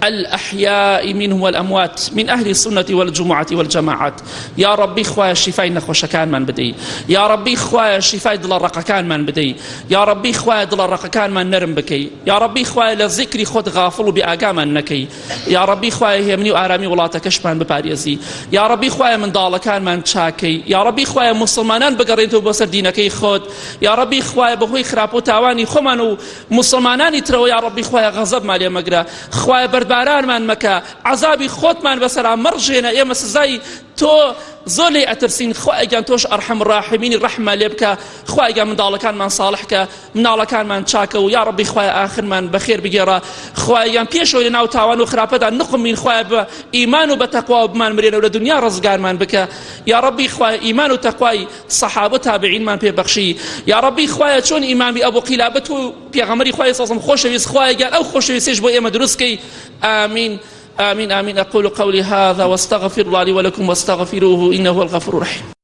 الأحياء منهم والأموات من أهل السنة والجمعة والجماعات یا ڕەبی خوایە شیفای نەخۆشەکانمان بدەی یا ڕەبی خوایە شیفای دڵە ڕەقەکانمان بدەی یا ڕەبی خوایە دڵە ڕەقەکانمان نەرم بکەی یا ڕەبی خوایە لە زیکری خۆت غافڵ و بێئاگامان نەکەی یا ڕەبی خوایە هێمنی و ئارامی وڵاتەکەشمان بپارێزی یا ڕەبی خوایە منداڵەکانمان چاکەی یا ڕەبی خوایە موسڵمانان بگەڕێنەوە بۆ سەر دینەکەی خۆت یا ڕەبی خوایە بەهۆی خراپ و تاوانی خۆمان و موسڵمانانی ترەوە یا ڕەبی خوایە غەزەبمان لێ مەگرە خوایە بەردبارانمان مەکە عەزابی خۆتمان بەسەرا مەڕژێنە ئێمە سزای تۆ زۆر لێ ئەترسین خوایە گیان تۆش ئەرحەم ڕاحمینی ڕەحممان لێ بکە خوایە گیان منداڵەکانمان ساڵح کە مناڵەکانمان چاکە و یا ڕەبی خوایە ئاخرمان بەخێر بگێڕە خوایە گیان پێشەوەی لە ناو تاوان و خراپەدا نقم بین خوایە بە ئیمان و بە تەقوا و بمان مرێنە و لە دنیا ڕزگارمان بکە یا ڕەبی خوایە ئیمان و تەقوای سەحابە و تابعینمان پێ بەخشی یا ڕەبی خوایە چۆن ئیمامی ئەبو قیلابە تۆ پێغەمبەری خوای سەڵم خۆشەویست خوایە گیان ئەو خۆشەویستیش بۆ ئێمە دروست کەی آمين آمين آمين أقول قولي هذا واستغفر الله لي ولكم واستغفروه إنه هو الغفور الرحيم.